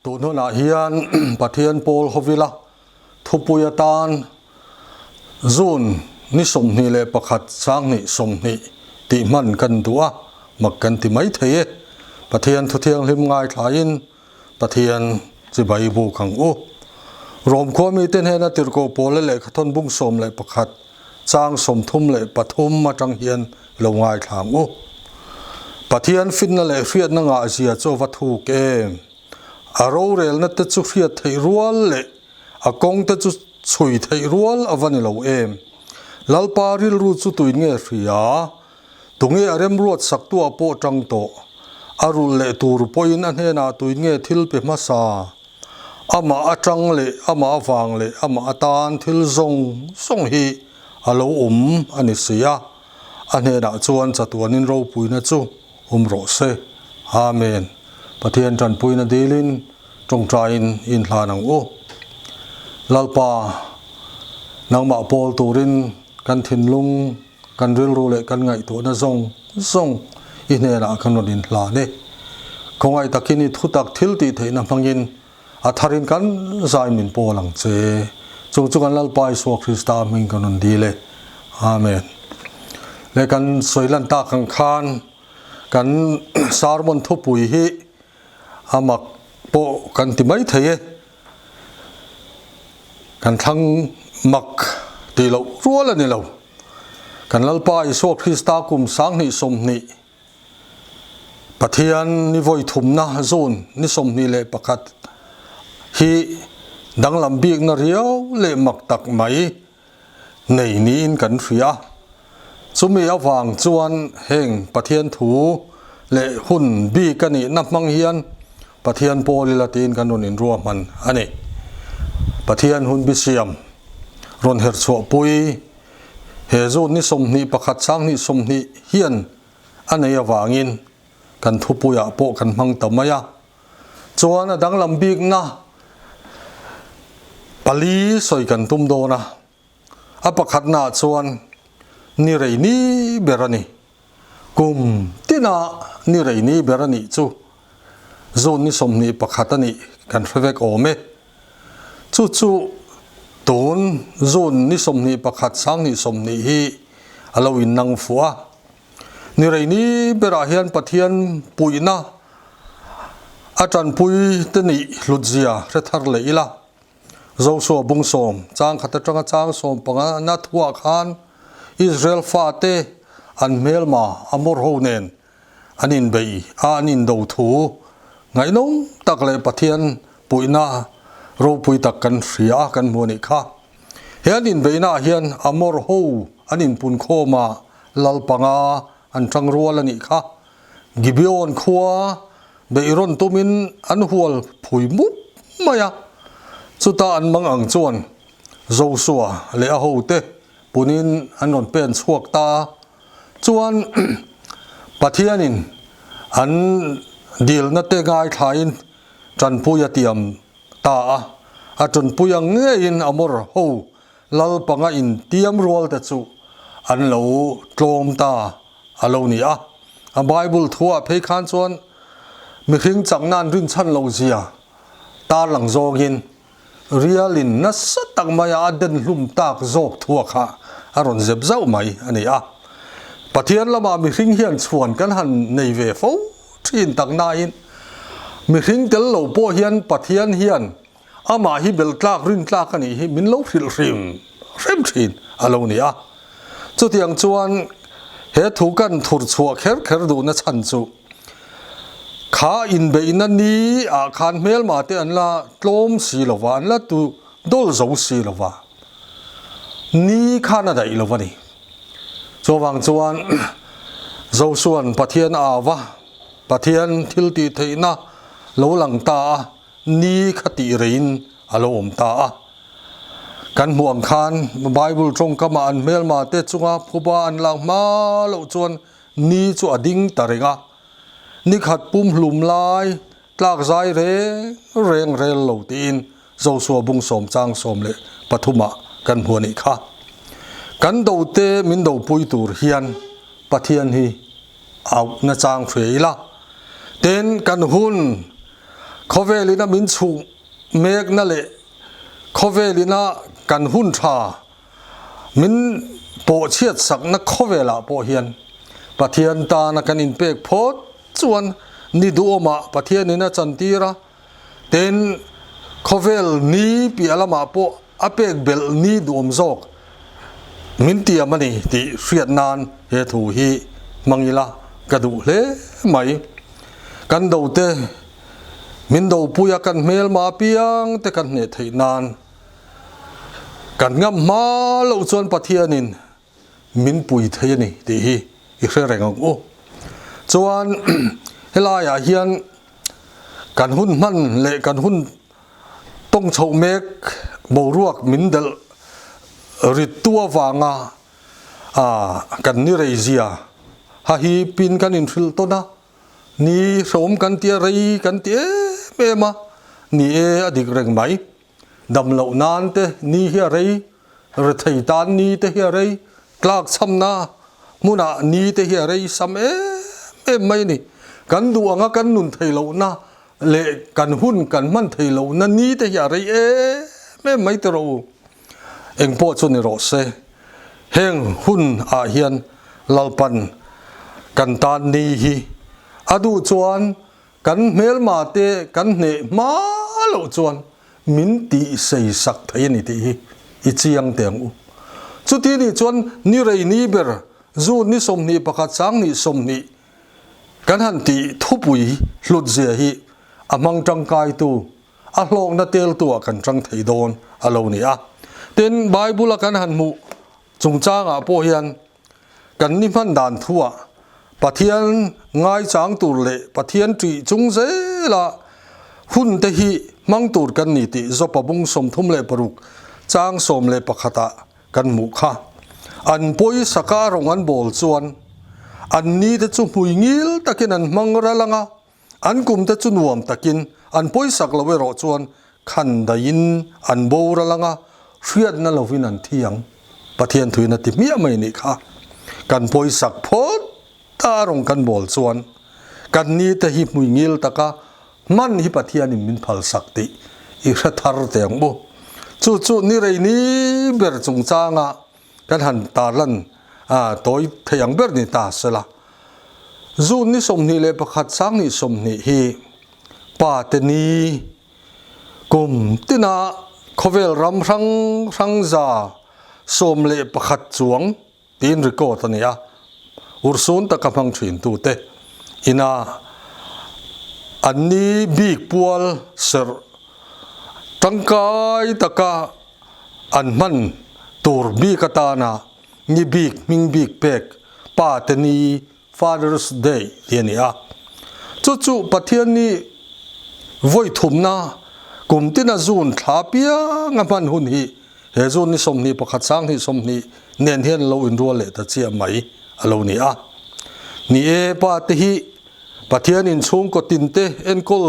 Tun hunah hian Pathian pawl hovila thupui atan June ni 21 sanghnih 20 tih hman kan duh a, mak kan ti mai thei e. Pathian thuthianghlim ngaithlain Pathian chibai buk ang u. Rom khua mite hnena tirhkoh pawla lehkhathawn bung 11 chang 33 atang hian lo ngaithla ang u. Pathian finna leh hriatna ngahzia chu a va thuk em? A rorelna te chu hriat theih rual leh a kawng te chu chhui theih rual a va ni lo em? Lalpa rilru chu tuin nge hria? Tunge a remruat saktuah pawh tang tawh? A rulh leh tur pawhin a hnenah tuin nge thil pe hmasa? Amah atang leh amah avang leh amah atan thil zawng zawng hi a lo awm a ni si a, a hnenah chuan chatuanin ropuina chu awm rawh se. Amen. Pathian tanpuina dilin tawngtaiin inhlan ang u. Lalpa, nangmah pawl turin kan thinlung, Kan rilru leh kan ngaihtuahna zawng zawng i hnenah kan rawn inhlan e. Khawngaih takin i thutak thil tih theihna hmangin a tharin kan zai min pawl ang che. Chung chu kan Lalpa Isua Krista hming kan rawn dil e. Amen. Leh kan sawi lan tak ang khan kan sermon thupui hi a mak pawh kan ti mai thei e. Kan thlang mak tih loh rual a ni lo. Kan Lalpa Isua Krista kum 2020 Pathian ni vawi thumna June ni 21 hi danglam bikna riau leh mak tak mai nei niin kan hria. Chumi avang chuan heng Pathian thu leh hun bik a nihna hmang hian Pathian pawl ila tiin kan rawn inruahman a ni. Pathian hun bi siam rawn her chhuahpui he zut ni 21 20 20 hian a nei avangin kan thupuiah pawh kan hmang ta mai a. Chuan a danglam bikna pali sawi kan tum dawn a, a pakhatnaah chuan ni rei ni ber a ni. Kum tina ni rei ni ber a nih chu June ni 21 a nih kan hre vek awm e. Chu chu tun June ni 21 20 20 hi a lo innang fuh a. Ni rei ni berah hian Pathian puihna a tanpui te nih hlutzia hre thar leh ila. Joshua bung sawm chang khat atanga chang 15 na thuah khan Israel fate an hmelma Amor ho nen an inbeih a an indo thu ngaihnawm tak leh Pathian puihna ropui tak kan hria a kan hmu a nih kha. He an inbeihnaah hian Amor ho an inpunkhawm a lal panga an tang rual a nih kha. Gibeon khua beih rawn tumin an hual phui mup mai a, chuta an mang ang chuan Joshua leh a hote punin an rawn pen chhuak ta a. Chuan Pathianin an dilna te ngaithlain tanpui a tiam ta a, a tanpui ang ngeiin Amor ho lal panga intiam rual te chu an lo tlawm ta a lo ni a. A Bible thuah phei khan chuan mihring chakna an rinchhan lo zia tarlang zawngin rialin nasa tak maia a den hlum tak zawk thua kha a rawn zep zauh mai a ni a. Pathian lamah mihring hian chhuan kan han nei ve fo thin tak nain mihring tel lo pawh hian Pathian hian amah hi bel tlak rin tlak a nih hi min lo hrilh hrim hrim thin a lo ni a. Chutiang chuan he thu kan thur chhuah kher kher duhna chhan chu kha inbeihna ni ah khan hmelma te an la tlawm si lo va, an la tu dawl zo si lo va, ni khan a daih lo va ni. Chuvang chuan Josua'n Pathian a au va, Pathian thil tih theihna lo lang ta a, Ni kha tih reiin a lo awm ta a. Kan hmuh ang khan Bible tawngkamah an hmelma te chunga phuba an lak hma loh chuan ni chu a ding ta reng a. Ni khat pum hlum lai tlak zai reng reng rel lo tiin Joshua bung sawm chang 13 ah kan hmu a nih kha. Kan do te min do pui tur hian Pathian hi auh nachang hria ila. Tin, kan hun, Khawvelin a min chhuh mekna leh khawvelin a kan hun tha min pawh chhiat sakna khawvelah pawh hian Pathian tana kan inpek phawt chuan ni duhawmah Pathianin a chantir a, tin khawvel ni piah lamah pawh a pek belh ni duhawm zawk min tiam a ni tih hriat nan he thu hi hmang ila ka duh hle mai. Kan dote min dopui a kan hmelma apiang te kan hneh theih nan kan ngam hma loh chuan Pathianin min pui thei a ni tih hi i hre reng ang u. Chuan helaiah hian kan hun hman leh kan hun tawng chhoh mek boruak min delh rit tu avanga kan ni rei zia ha hi pin kan inhrilh tawn a, ni hrawm kan tia rei kan ti em em a, ni e a dik reng mai. Dam loh nan te ni hi a rei, rethei tan ni te hi a rei, tlak chhamna hmunah ni te hi a rei sam em em mai a ni. Kan duh anga kan nun thei lohna leh kan hun kan hman thei lohna ni te hi a rei em em mai tiraw u. Engpawh chu ni rawh se, heng hun ah hian Lalpan kan tan ni hi a duh chuan Kan hmelma te kan hneh hma loh chuan min tih sei sak thei a ni tih hi i chiang teh ang u. Chuti nih chuan ni rei ni ber June ni 21 sanghnih 20 kan han tih thupui hlut zia hi a hmang tangkaitu a hlawkna teltu ah kan tang thei dawn a lo ni a. Tin, Bible a kan han hmuh chungchangah pawh hian Kan ni hman dan thuah Pathian ngaichang tur leh Pathian ṭih chung zela hun te hi hmang tur kan ni tih Jopa bung 36 chang 11 ah kan hmuh kha. An pawisa ka rawng an bawl chuan an ni te chu hmui ngil takin an hmang ral ang a, an kum te chu nuam takin an pawisak lo erawh chuan khan daihin an boral ang a, hriatna lovin an thi ang. Pathian thuin a ti hmiah mai nih kha. Kan pawisak phawt ta rawng kan bawl chuan kan ni te hi hmui ngil taka hman hi Pathianin min phalsak tih i hre thar teh ang u. Chu chu ni rei ni ber chungchanga kan han tarlan tawi thei ang ber ni ta sela. June ni 21 sanghnih 20 hi pa te ni Kum tina khawvel ram hrang hrang 11 chuang tiin record a ni a, urhsun taka hmang thin tute ina an ni bik pual serh tangkai taka an hman tur bik atana ni bik hming bik pek pa te ni Father's Day tih a ni a. Chu chu Pathian ni vawi thumna kum tina June thla pianga hman hun hi he June ni 21 sanghnih 20 nen hian lo inrual leh ta chiah mai a lo ni a. Ni e, pa te hi Pathian in chhungkaw tinte enkawl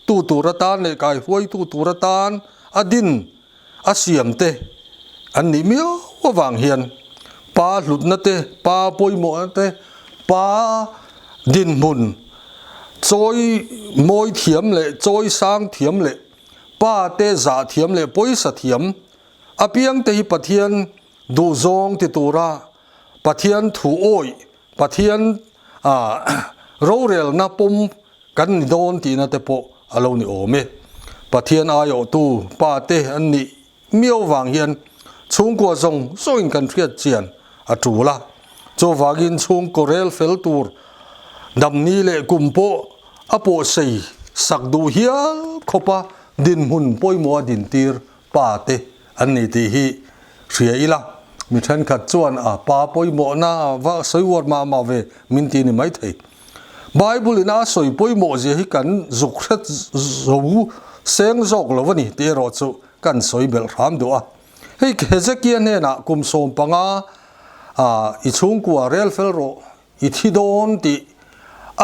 tu tur atan leh kaihruaitu tur atan a din a siam te an nih miau avang hian pa hlutna te, pa pawimawhna te, pa dinhmun chawi mawi thiam leh chawi sang thiam leh pa te zah thiam leh pawisa thiam apiang te hi Pathian duhzawng ti tura Pathian thu awih Pathian rorelna pawm kan ni dawn tihna te pawh a lo ni awm e. Pathian aiawhtu pa te an nih miau vang hian chhungkua zawng zawngin kan hriat chian a tul a. Chuvangin chhungkaw rel fel tur damni leh kum pawh a pawhsei sak duh hial khawpa dinhmun pawimawh a dintir pa te an ni tih hi hria ila, mi thenkhat chuan a pa pawimawhna va sawi uar mah mah ve min ti ni maithei. Bible in a sawi pawimawh zia hi kan zuk hre zo seng zawk lo a ni tih erawh chu kan sawi belh hram duh a. Hei Hezekia hnenah kum 15 i chhungkua rel fel rawh i thi dawn tih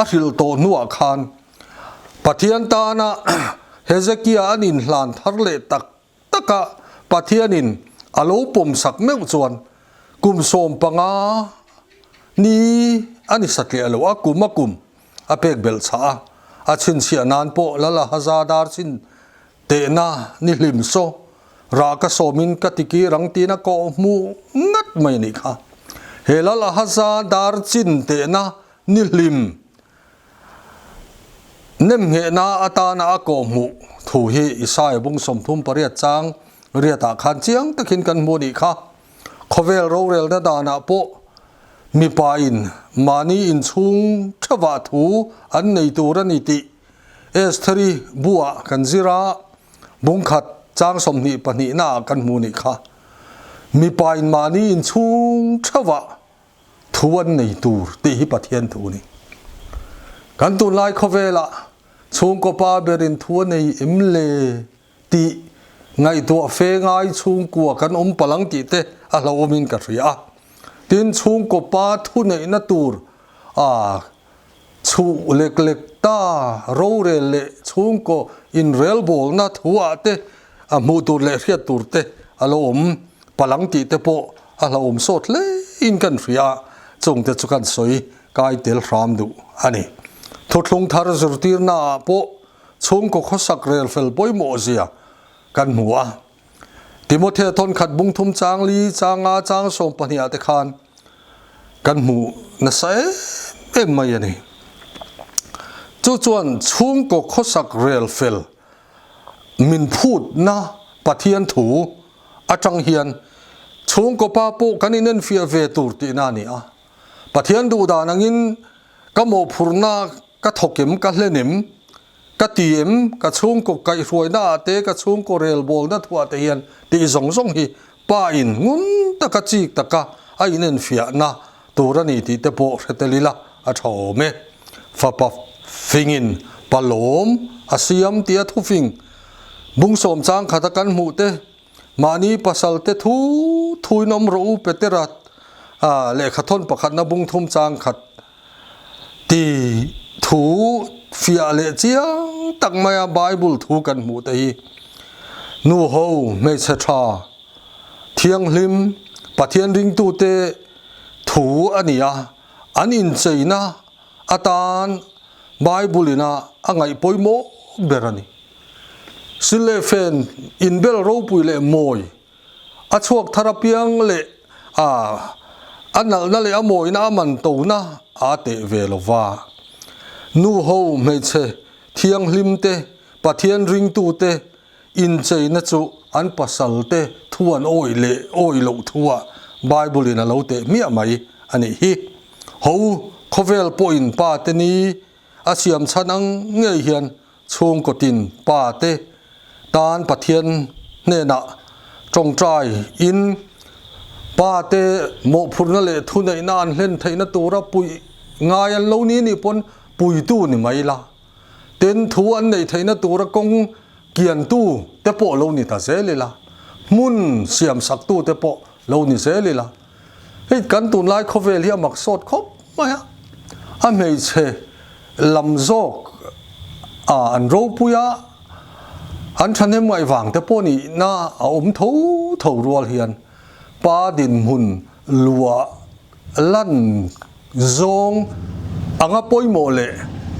a hrilh tawh hnuah khan Pathian tana Hezekia an inhlan thar leh tak taka Pathianin a lo pawmsak meuh chuan kum 15 ni a ni satliah lo a, kum a kum a pek belh chhah a. A chhinchhiah nan pawh Lal Ahaza dar chin tehna ni hlim saw rah ka sawmin ka tikir ang tiin a kawh hmuh ngat mai a nih kha. He Lal Ahaza dar chin tehna ni hlim Nemnghehna atana a kawhhmuh thu hi Isaiah bung 38 chang riatah khan chiang takin kan hmu a nih kha. Khawvel rorelna danah pawh mipain mahni inchhung theuhah thu an nei tur a ni tih Estheri buah kan zir a, bung khat chang 22 naah kan hmu a nih kha. Mipain mahni inchhung theuhah Thu an nei tur tih hi Pathian thu a ni. Kan tunlai khawvelah chhungkaw pa berin thu a nei em le tih ngaihtuah fe ngai chhungkua kan awm palh ang tih te a hlauhawmin ka hria a. Tin, chhungkaw pa thu neihna tur a chhuh lek lek ta rorel leh chhungkaw inrelbawlna thuah te a hmuh tur leh hriat tur te a lo awm palh ang tih te pawh a hlauhawm sawt hle in kan hria a, chung te chu kan sawi kai tel hram duh a ni. Thuthlung thar zirtirna ah pawh chhungkaw khawsak rel fel pawimawh zia kan hmu a. Timothea thawnkhat bung thum chang li chang nga chang 12 ah te khan kan hmu nasa em em mai a ni. Chu chuan chhungkaw khawsak rel fel min phutna Pathian thu atang hian chhungkaw pa pawh kan inenfiah ve tur tihna a ni a. Pathian duh dan angin ka mawhphurhna ka thawk em ka hlen em? Ka ti em, ka chhungkaw kaihhruaina ah te, ka chhungkaw relbawlna thuah te hian tih zawng zawng hi pa in ngun taka chik taka a inenfiahna tur a ni tih te pawh hre tel ila a tha awm e. Fapa fingin pa lawm a siam tia thufing bung sawm chang khata kan hmuh te, mahni pasal te thu thuin awm rawh u Petera lehkhathawn pakhatna bung thum chang khat Ti thu fiah leh chiang tak maia Bible thu kan hmuh te hi nu ho hmeichhe tha thianghlim Pathian ringtute thu a ni a, an incheina atan Bible ina a ngaih pawimawh ber a ni. Sil leh fen inbel ropui leh mawi A chhuak thar apiang leh a a nalhna leh a mawina a man tona aa teh ve lo va. Nu ho hmeichhe thianghlim te, Pathian ringtu te incheina chu an pasal te thu an awih leh awih loh thuah Bible in a lo teh hmiah mai a nih hi. Ho khawvel pawhin pa te ni a siam chhan ang ngei hian Chhungkaw tin pa te tan Pathian hnenah tawngtai in pa te mawhphurhna leh thuneihna an hlen theihna tura puih ngai an lo ni nih pawn puitu ni mai la. Tin, thu an neih theihna tura kawng kiantu te pawh lo ni ta zel ila, hmun siamsaktu te pawh lo ni zel ila. Hei kan tunlai khawvel hi a mak sawt khawp mai a, a hmeichhe lam zawk a an ropui a, an thahnem ngaih vang te pawh nihna a awm tho tho rual hian pa dinhmun luah lan zawng anga pawimawh leh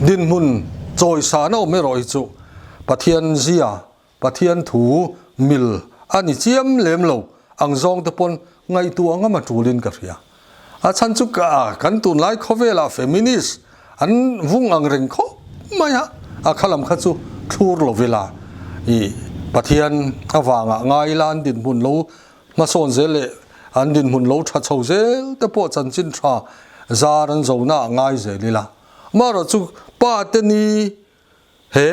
dinhmun chawisana awm erawh hi chu Pathian zia Pathian thu mil a ni chiam lem lo ang zawng te pawn ngaihtuah ngam a tulin ka hria. A chhan chu ka kan tunlai khawvelah feminist an vung ang reng khawp mai a, a kha lam kha chu thlur lo ila i Pathian avangah ngai ila an dinhmun lo hmasawn zel leh an dinhmun lo tha chho zel te pawh chanchin tha zar an zona ah ngai zel ila. Amaherawh chu pa te ni He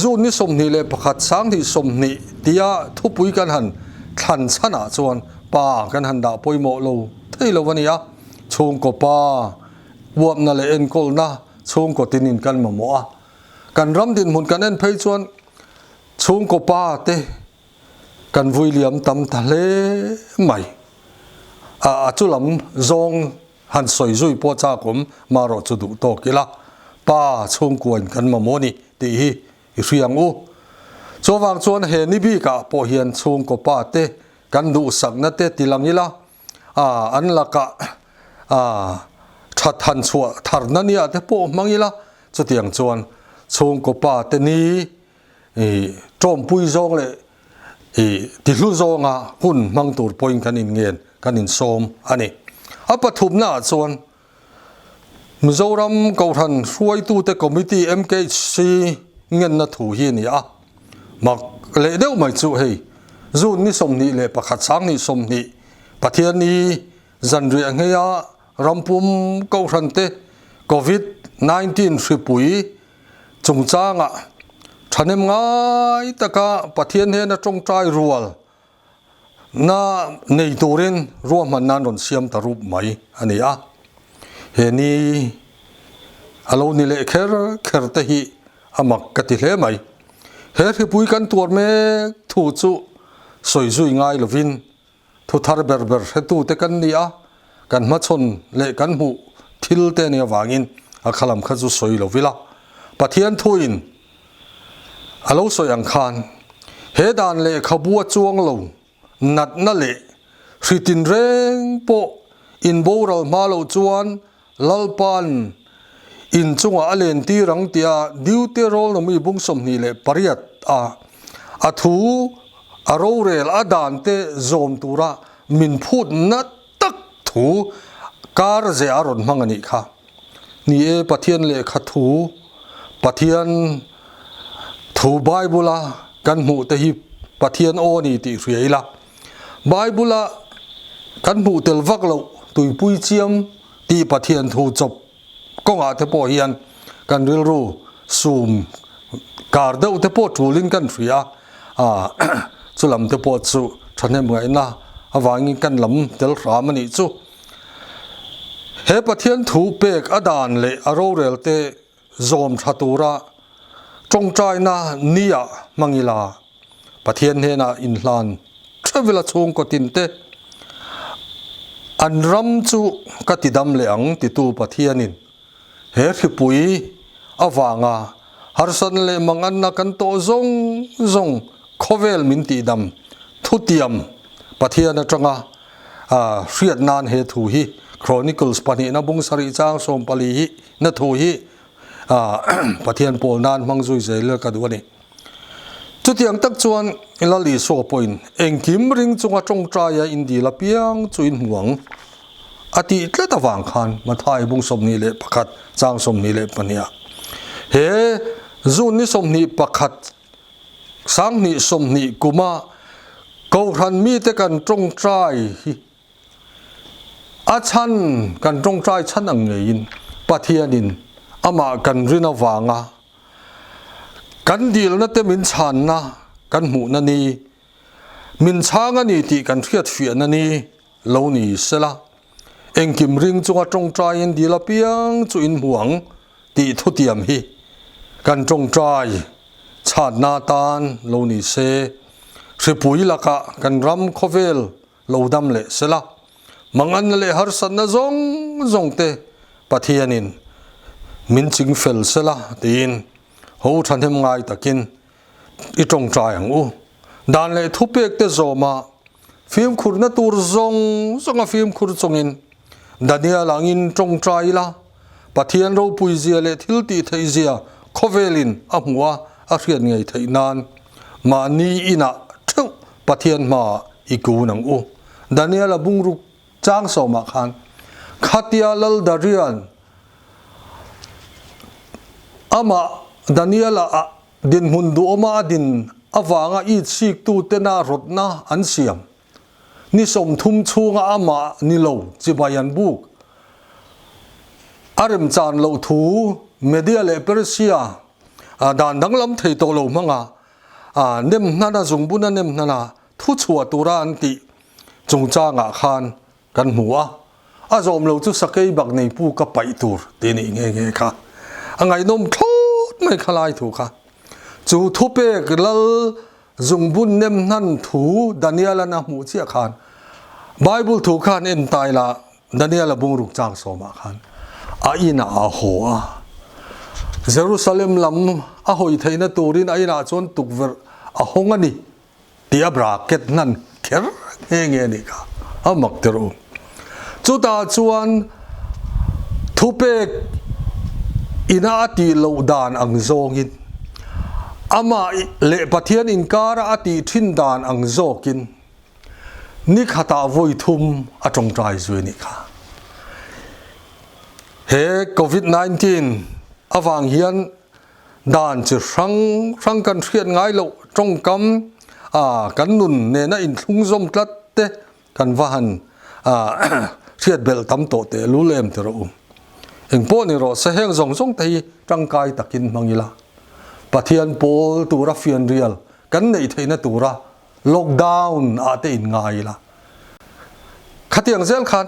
June ni 21 2020 tia thupui kan han thlan chhanah chuan pa kan han dah pawimawh lo thei lo a ni a, chhungkaw pa uapna leh enkawlna chhungkaw tinin kan mamawh a. Kan ram dinhmun kan en phei chuan chhungkaw pa te kan vui liam tam ta hle mai. A chu lam zawng Han sawi zui pawh chak awm marawh chu duh tawk ila, Pa chhungkuain kan mamawh ni tih hi i hria ang u. Chuvang chuan he ni bikah pawh hian chhungkaw pa te kan duhsakna te ti lang ila, an lakah that han chhuah tharna nia te pawh hmang ila. Chutiang chuan chhungkaw pa te ni i tawmpui zawng leh i tihlu zawnga hun hmang tur pawhin kan inngen kan insawm a ni. A pathumna ah chuan Mizoram Kohhran hruaitute Committee, MKHC, ngenna thu hi a ni a. Mak leh deuh mai chu hei June ni 21 20 Pathianni zanriah ngheia rampum Kohhrante Covid 19 hripui chungchangah thahnem ngai taka Pathian hnena tawngtai rual na nei turin ruahman nan rawn siam ta rup mai a ni a. He ni a lo ni leh kher kher te hi a mak ka ti hle mai. He hripui kan tuar mek thu chu sawi zui ngai lovin Thu thar ber ber hretute kan ni a, kan hmachhawn leh kan hmuh thil te nih avangin a khalam kha chu sawi lo ila. Pathian thuin a lo sawi ang khan he dan lehkhabu a chuang lo natna leh hri tinreng pawh inboral hma loh chuan Lalpa'n in chungah a len tir ang tia Deuteronomy bung 28 a a thu a rorel a dan te zawm tura min phut na tak thu kar ze a rawn hmang a nih kha. Ni e, Pathian lehkha thu, Pathian thu Bible a kan hmuh te hi Pathian aw a ni tih hria ila. Bible-a kan hmuh tel vak loh tuipui chiam tih Pathian thu chawp kawngah te pawh hian kan rilru sum kar deuh te pawh tulin kan hria a, chu lam te pawh chu thahnem ngaihna avangin kan lam tel hram a nih chu. He Pathian thu pek a dan leh a rorel te zawm tha tura tawngtaina nia hmang ila Pathian hnenah inhlan theuh ila chhungkaw tinte an ram chu ka tidam leh ang titu Pathianin he hripui avanga harsan leh manganna kan tawh zawng zawng khawvel min tihdam thutiam Pathian atanga hriat nan he thu hi Chronicles pahnihna bung sarih chang 14 hi na thu hi Pathian pawl nan hmang zui zel ka duh a ni. Chutiang tak chuan Lal Isua pawhin engkim ring chunga tawngtaia indil apiang chu in hmu ang a tih tlat avang khan Mathai bung 21 chang 22 ah he June ni 21 2020 kuma Kohhran mite kan tawngtai hi A chhan kan tawngtai chhan ang ngeiin Pathianin amah kan rin avanga kan dilna te min chhanna kan hmuhna ni, min chhang a ni tih kan hriatfiahna ni lo ni sela, engkim ring chunga tawngtaiin dil apiang chu in hmu ang tih thutiam hi kan tawngtai chhanna atan lo ni se. Hripui lakah kan ram khawvel lo dam leh sela, manganna leh harsatna zawng zawng te Pathianin min ching fel sela tiin ho thahnem ngai takin i tawngtai ang u. Dan leh thupek te zawma fimkhurna tur zawng zawnga fimkhur chungin Daniel angin tawngtai ila, Pathian ropui zia leh thil tih theih zia khawvelin a hmuh a, a hriat ngei theih nan mahni inah theuh Pathian hmaah i kun ang u. Daniel-a bungruk chang sawmah khan khatia Lal Darian amah Daniel-a a dinhmun duhawma a din avanga itsiktu tena rawtna an siam ni 30 chhunga amah ni lo chibai an buk a remchan loh thu Media leh Persia dan danglam thei tawh lo hmanga nem hnana zungbuna nem hnana thu chhuah tura an tih chungchangah khan kan hmu a, a zawm lo chu sakei bak nei pu ka paih tur tih nih nghe nghe kha a ngaihnawm thlawt mai kha lai thu kha. Chu thupek lal zungbun nem hnan thu Daniel-a'n a hmuh chiah khan Bible thu khan en tai la Daniel-a bungruk chang sawmah khan a inah a haw a, Jerusalem lam a hawi theihna turin a inah chuan tukverh a hawng a ni tih a bracket hnan kher nghe nghe a nih kha, a mak tirh u. Chutah chuan thupek. Ina a tih loh dan ang zawngin, amah leh Pathian inkara a tih thin dan ang zawkin ni khatah vawi thum a tawngtai zui a nih kha. He Covid 19 avang hian dan chi hrang hrang kan hriat ngai loh tawngkam a kan nun nena inthlung zawm tlat te kan va han hriat belh tam tawh teh lul em ti rawh u. Engpawh ni rawh se heng zawng zawng te hi tangkai takin hmang ila. Pathian pawl tura fianrial kan neih theihna tura lockdown ah te in ngai ila. Khatiang zel khan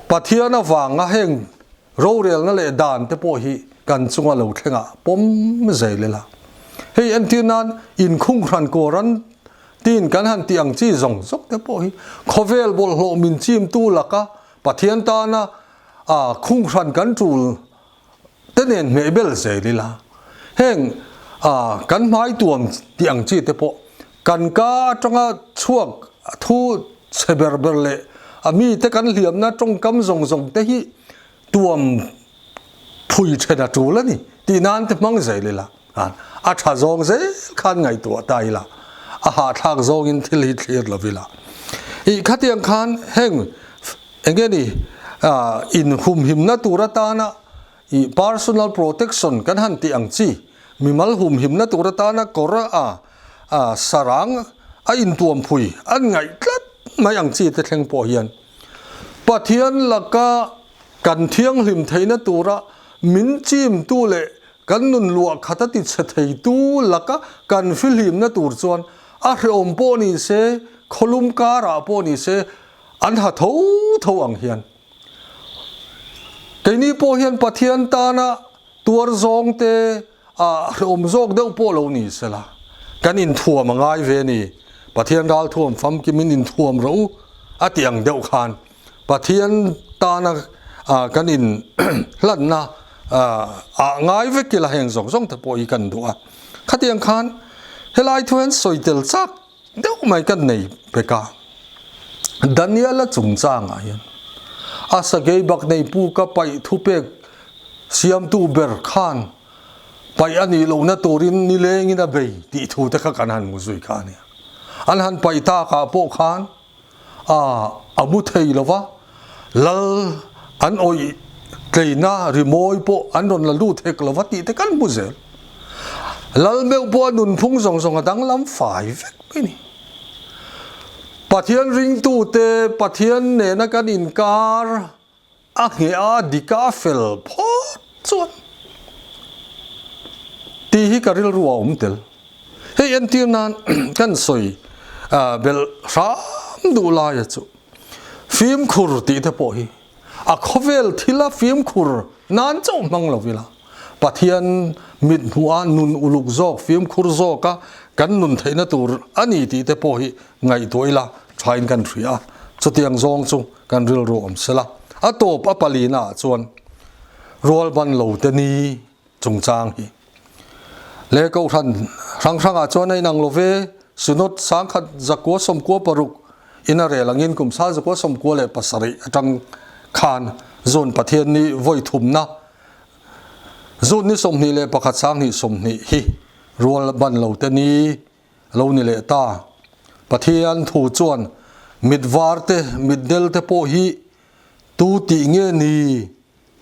Pathian avanga heng Rorelna leh dan te pawh hi kan chunga lo thlengah pawm zel ila. Hei entir nan inkhung hran kawran tin kan han tih ang chi zawng zawk te pawh hi khawvel bawlhhlawh min chimtu laka Pathian tana a khung hran kan tul te nen hmeh bel zel ila. Heng a kan hmai tuam tih ang chi te pawh kan ka atanga chhuak thu chhe ber ber leh a mite kan hliamna tawngkam zawng zawng te hi tuam phui then a tul a ni tih nan te hmang zel ila a tha zawng zel khan ngaihtuah ta ila a hahthlak zawngin thil hi thlir lo ila ih khatiang khan heng enge ni inhumhimna tur atana ih personal protection kan han tih ang chi mimal humhimna tur atana kawr a a sarang a intuam phui an ngaih tlat mai ang chi te thleng pawh hian Pathian laka kan thianghlim theihna tura min chimtu leh kan nun luah khat a ti chhe theitu laka kan fihlimna tur chuan a hrehawm pawh ni se, khawlum karah pawh ni se an ha tho tho ang hian keini pawh hian Pathian tana tuar zawng te A hrehawm zawk deuh pawh lo ni sela, kan inthuam a ngai ve a ni. Pathian ralthuam famkimin inthuam rawh u a tih ang deuh khan Pathian tana kan in hlanna ah ngai vek ila heng zawng zawng te pawh hi kan duh a. Khatiang khan helai thu hian sawi tel chak deuh mai kan nei pek a. Daniela chungchangah hian a sakei bak nei pu ka paih thupek siamtu ber khan paih a nih lohna turin nilengin a bei tih thu te kha kan han hmu zui kha a nia. An han paih takah pawh khan a a mu thei lo va, lal an awih tleina rimawi pawh an rawn la lut hek lo va tih te kan hmu zel. Lal meuh pawh a nunphung zawng zawng a danglam fai vek mai a ni. Pathian ringtute Pathian nena kan inkar A ngheh a dik a fel phawt chuan tih hi ka rilru a awm tel. Hei entir nan kan sawi belh hram duh laia chu fimkhur tih te pawh hi a khawvel thila fimkhur nan chauh hmang lo ila Pathian mit hmuha nun uluk zawk fimkhur zawka kan nun theihna tur a ni tih te pawh hi ngaihtuah ila thain kan hria a, chutiang zawng chu Kan rilru awm sela, a tawp a palina ah chuan rual ban lo te ni chungchang hi leh kohhran hrang hrang ah chuan a inang lo ve, Synod sangkhat 996 in a rel angin kum sal 997 atang khan Zun Pathian ni vawi thumna Zun ni 21 20 hi rual ban lo te ni A lo ni leh ta. Pathian thu chuan mit var te, mit del te pawh hi tu tih nge ni?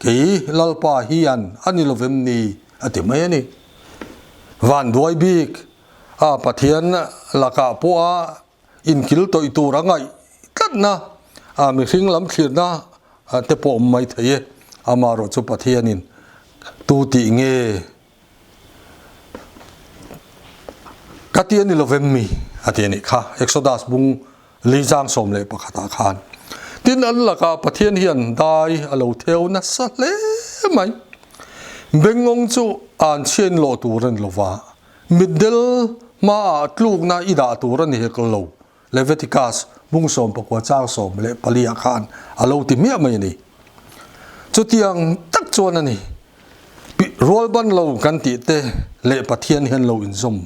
Kei Lalpa hian a ni lovem ni? a ti mai a ni. Van duai bik a Pathian lakah pawha inkil tawih tur a ngaih tlatna, a mihring lam thlirna te pawh awm mai thei e. Amaherawhchu Pathianin tu tih nge Ka ti a ni lovem mi? a ti a nih kha, Exodus bung li zang 11 ah khan. Tin, an lakah Pathian hian dai a lo theu nasa hle mai. Bengngawng chu an chhiain lawh tur a ni lova, mitdel hmaah tlukna i dah tur a ni hek lo, Leviticus bung 19 chang 14 ah khan a lo ti hmiah mai a ni. Chutiang tak chuan a ni. Rual ban lo kan tih te leh Pathian hian lo inzawm.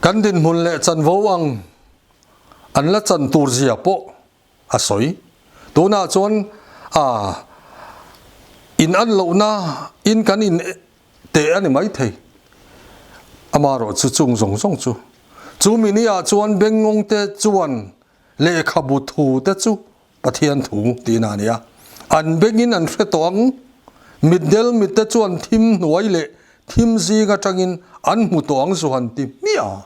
Kan dinhmun leh chanvo ang an la chan tur zia pawh a sawi. Tunah chuan a In an lohna in kan in teh a ni maithei. Amaherawh chu chung zawng zawng chu chu mi ni ah chuan bengngawng te chuan lehkhabu thu te chu Pathian thu tihna a ni a. An bengin an hre tawh ang. Mitdel mitte chuan thim hnuai leh thim zing atangin an hmu tawh ang zu han ti hmiah a.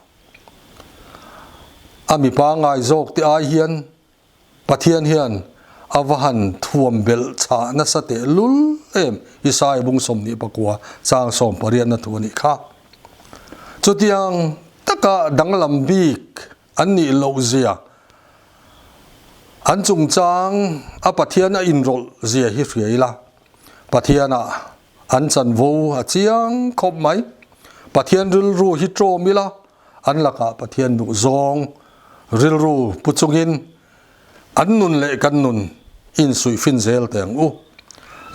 A mipa ngai zawk te ai hian Pathian hian a va han thuam belh chhah nasa teh lul em Isai bung 24 chang 18 na thu a nih kha. Chutiang taka danglam bik an nih loh zia, an chungchang a Pathian a inrawlh zia hi hria ila, Pathian ah an chanvo a chiang khawp mai. Pathian rilru hi ṭawm ila, an lakah Pathian duh zawng rilru pu chungin an nun leh kan nun insuih fin zel teh ang u.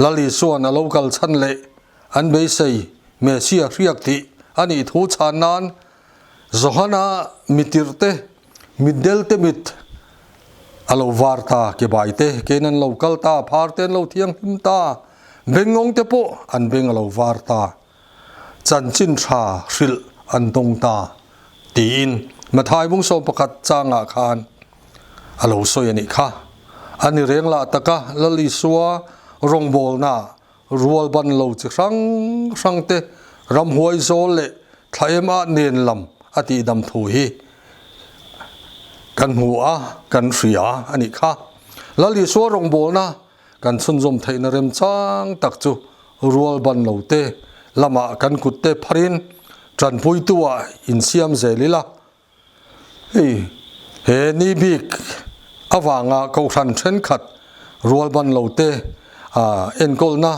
Lal Isua'n a lo kal chhan leh an beisei Messiah hriak tih a nih thu chhan nan Johana mitirhte, mitdelte mit a lo var ta, kebaite kein an lo kal ta, pharte an lo thianghlim ta, bengngawngte pawh an beng a lo var ta, chanchin tha hrilh an dawng ta, tiin Mathai bung 11 changah khan a lo sawi a nih kha. A ni reng lah taka Lal Isua rawngbawlnaah Rual ban lo chi hrang hrang te ramhuai zawl leh thla em ah nen lam a tih dam thu hi kan hmu a, kan hria a nih kha. Lal Isua rawngbawlna kan chhunzawm theihna remchang tak chu rual ban lo te lamah kan kut te pharin tanpuitu ah insiam zel ila. Hei he ni bik avanga kohhran thenkhat rual ban lo te enkawlna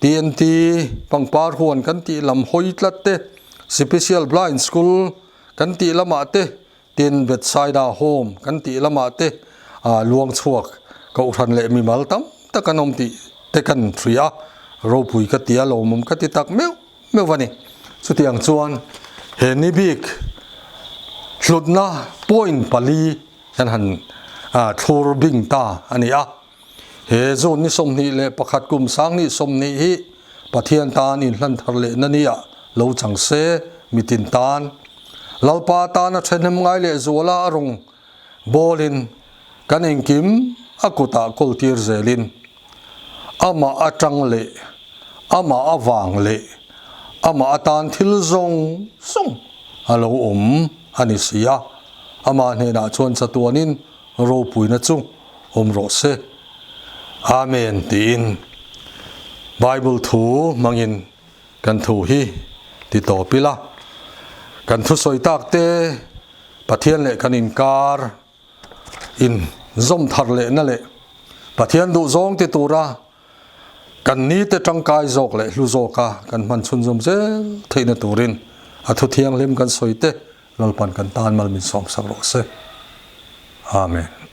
TNT pangpar huan kan tih lam hawi tlat te, Special Blind School kan tih lamah te, tin Bethsaida Home kan tih lamah te luang chhuak kohhran leh mimal tam tak an awm tih te kan hria a, ropui ka ti a, lawmawm ka ti tak meuh. meuh a ni. Chutiang chuan he ni bik hlutna point pali kan han thlur bing ta a ni a. He June ni 21 kum 2020 hi Pathian tan inhlan thar lehna nia lo chang se mitin tan Lalpa tana thahnem ngai leh zuala a rawng bawlin kan engkim a kutah kawltir zelin Amah atang leh amah avang leh amah atan thil zawng zawng a lo awm a ni si a, amah hnenah chuan chatuanin ropuina chu awm rawh se. Amen tiin Bible thu hmangin kan thu hi ti tawp ila, kan thusawi tak te Pathian leh kan inkar in zawm thar lehna leh Pathian duh zawng ti tura kan nite tangkai zawk leh hlu zawka kan hman chhunzawm zel theihna turin a thu thianghlim kan sawi te Lalpan kan tan mal min sawmsak rawh se. Amen.